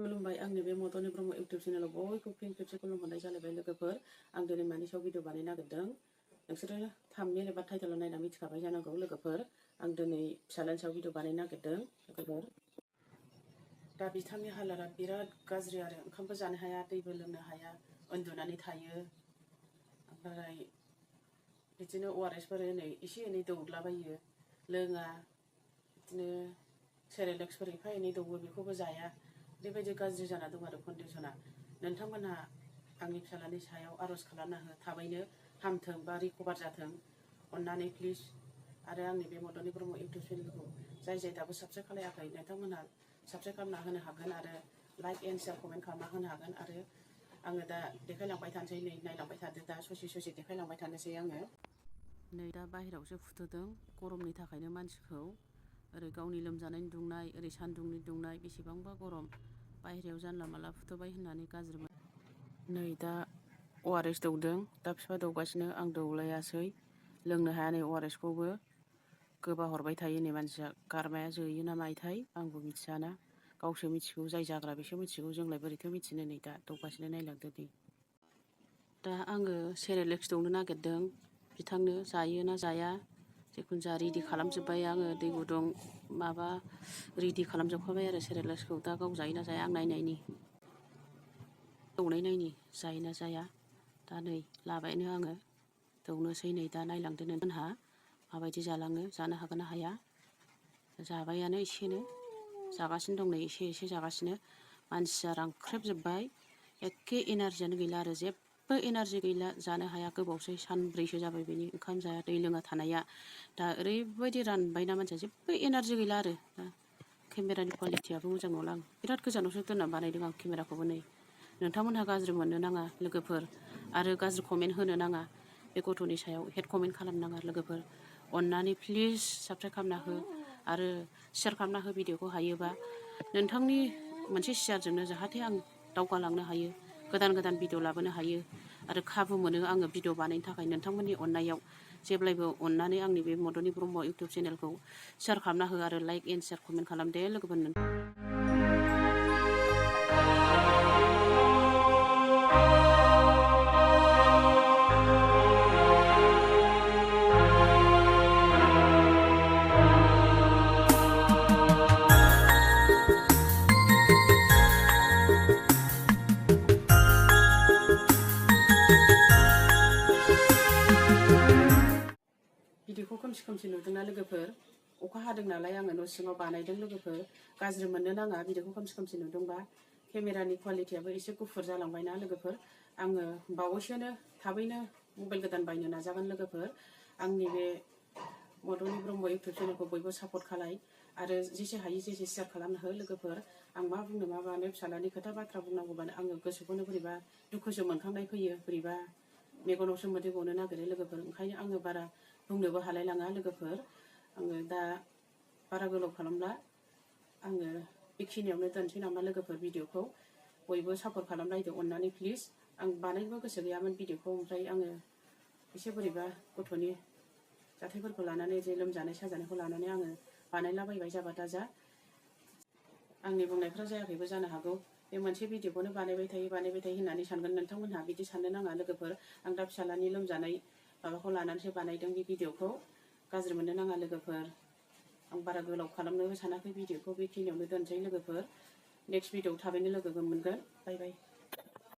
खुलुमबाय आंनि बे मदनि ब्रह्म इउटिउब चेनेलाव बयखौबो फिन खेबसे खुलुमहरनाय जालायबाय लोगोफोर। आं दिनै मानि सायाव भिडिअ बानायनो नागिरदों नोंसोरो थाम्बनेल एबा टाइटेलाव नायना मिथिखाबाय जानांगौ लोगोफोर। आं दिनै फिसाज्लानि सायाव भिडिअ बानायनो नागिरदों लोगोफोर। दा बिथांनि हालोदा बिराद गाज्रि आरो ओंखामबो जानो हाया, दैबो लोंनो हाया, उन्दुनानै थायो। ओमफ्राय बिदिनो ORSफोर एसे एनै दौलाबायो, लोङा। बिदिनो सेरेलेक्सफोर एफा एनै दौवो, बेखौबो जाया। बेबायदि गाज्रि जाना दं आरो कन्डिसना। नोंथांमोनहा आंनि फिसाज्लानि सायाव आर'ज खालामना हो, थाबैनो हामथों बा रिकभार जाथों अननानै प्लिज। आरो आंनि बे मदनि ब्रह्म इउटिउब चेनेलखौ जाय दाबो साबस्क्राइब खालायाखै नोंथांमोनहा साबस्क्राइब खालामना होनो हागोन आरो लाइक एन्ड शेयार कमेन्ट खालामना होनो हागोन। आरो आङो दा देखायलांबाय थानोसै, नै नायलांबाय थादो, दा ससे देखायलांबाय थानोसै आङो। नै दा बाहेरायावसो फुथुदों गरमनि थाखायनो मानसिखौ। ओरै गावनि लोमजानायनि दुंनाय, ओरै सान्दुंनि दुंनाय, बेसेबांबा गरम। बाहेरायाव जानला मानला फुथुबाय होननानै गाज्रि मोनो। नै दा ORS दौदों, दा बिफा दौगासिनो, आं दौलायासै। लोंनो हाया नै ORSखौबो, गोबा हरबाय थायो नै मानसिया। गारमाया जोयो ना मायोथाय आंबो मिथियाना, गावसो मिथिगौ, जाय जाग्रा बेसो मिथिगौ, जोंलाय बोरैथो मिथिनो। नै दा दौगासिनो, नायलांदो दे। दा आङो सेरेलेक्स दौनो नागिरदों बिथांनो, जायो ना जाया जिखुनु जाया रेडि खालामजोब्बाय आङो। दै गुदुं माबा रेडि खालामजोबखाबाय आरो सेरेलेक्सखौ। दा गाव जायो ना जाया आं नायनायनि, दौनाय नायनि जायो ना जाया। दा नै लाबायनो आङो दौनोसै। नै दा नायलांदो नोंथांमोनहा माबायदि जालाङो, जानो हागोन ना हाया। जाबायानो एसेनो, जागासिनो दं नै एसे जागासिनो। मानसिया रांख्रेबजोब्बाय, एखे एनारजियानो गैला आरो जेबो एनारजि गैला, जानो हाया। गोबावसै, सानब्रैसो जाबाय बेनि ओंखाम जाया दै लोङा थानाया। दा ओरैबायदि रानबायना मानसिया, जेबो एनारजि गैला आरो। दा केमेरानि कुवालिटियाबो मोजां नंला, आं बिराद गोजानावसो दोननानै बानायदों आं केमेराखौबो। नै नोंथांमोनहा गाज्रि मोननो नाङा लोगोफोर, आरो गाज्रि कमेन्ट होनो नाङा। बे गथ'नि सायाव हेट कमेन्ट खालामनो नाङा लोगोफोर। अननानै प्लिज साबस्क्राइब खालामना हो आरो शेयार खालामना हो भिडिअखौ हायोबा। नोंथांनि मोनसे शेयारजोंनो जाहाथे आं दावगालांनो हायो, गोदान भिडिअ लाबोनो हायो आरो खाबु मोनो आङो भिडिअ बानायनो थाखाय। नोंथांमोननि अननायाव जेब्लायबो अननानै आंनि बे मदनि ब्रह्म इउटिउब चेनेलखौ शेयार खालामना हो आरो लाइक एन्ड शेयार कमेन्ट खालाम दे लोगोफोर। भिडिअखौ खोमसि नुदोंना लोगोफोर? अखा हादों नालाय आङो न' सिङाव बानायदों लोगोफोर। गाज्रि मोननो नाङा भिडिअखौ खोमसि नुदोंबा। केमेरानि कुवालिटियाबो एसे गुफुर जालांबायना लोगोफोर। आङो बावैसोनो थाबैनो मबाइल गोदान बायनो नाजागोन लोगोफोर। आंनि बे मदनि ब्रह्म इउटिउब चेनेलखौ बयबो सापर्ट खालाय आरो जेसे हायो जेसे शेयार खालामनो हो लोगोफोर। आं मा बुंनो मा मानो, फिसाज्लानि खोथा बाथ्रा बुंनांगौबानो आङो गोसोखौनो बोरैबा दुखुसो मोनखांनाय फैयो, बोरैबा मेगनावसो मोदै गनो नागिरो लोगोफोर। ओंखायनो आङो बारा बुंनोबो हालायलाङा लोगोफोर। आङो दा बारा गोलाव खालामला, आङो बेखिनियावनो दोनसै नामा लोगोफोर भिडिअखौ। बयबो सापर्ट खालामलायदो अननानै प्लिज। आं बानायनोबो गोसो गैयामोन भिडिअखौ, ओमफ्राय आङो एसे बोरैबा गथ'नि जाथायफोरखौ लानानै, जे लोमजानाय साजानायखौ लानानै आङो बानायलाबायबाय जाबा दाजा। आंनि बुंनायफ्रा जायाखैबो जानो हागौ। बे मोनसे भिडिअखौनो बानायबाय थायो होननानै सानगोन नोंथांमोनहा, बिदि साननो नाङा लोगोफोर। आं दा फिसाज्लानि लोमजानाय माबाखौ लानानैसो बानायदों बे भिडिअखौ, गाज्रि मोननो नाङा लोगोफोर। आं बारा गोलाव खालामनोबो सानाखै भिडिअखौ, बेखिनियावनो दोनसै लोगोफोर। नेक्स्ट भिडिअआव थाबैनो लोगो मोनगोन। बाय बाय।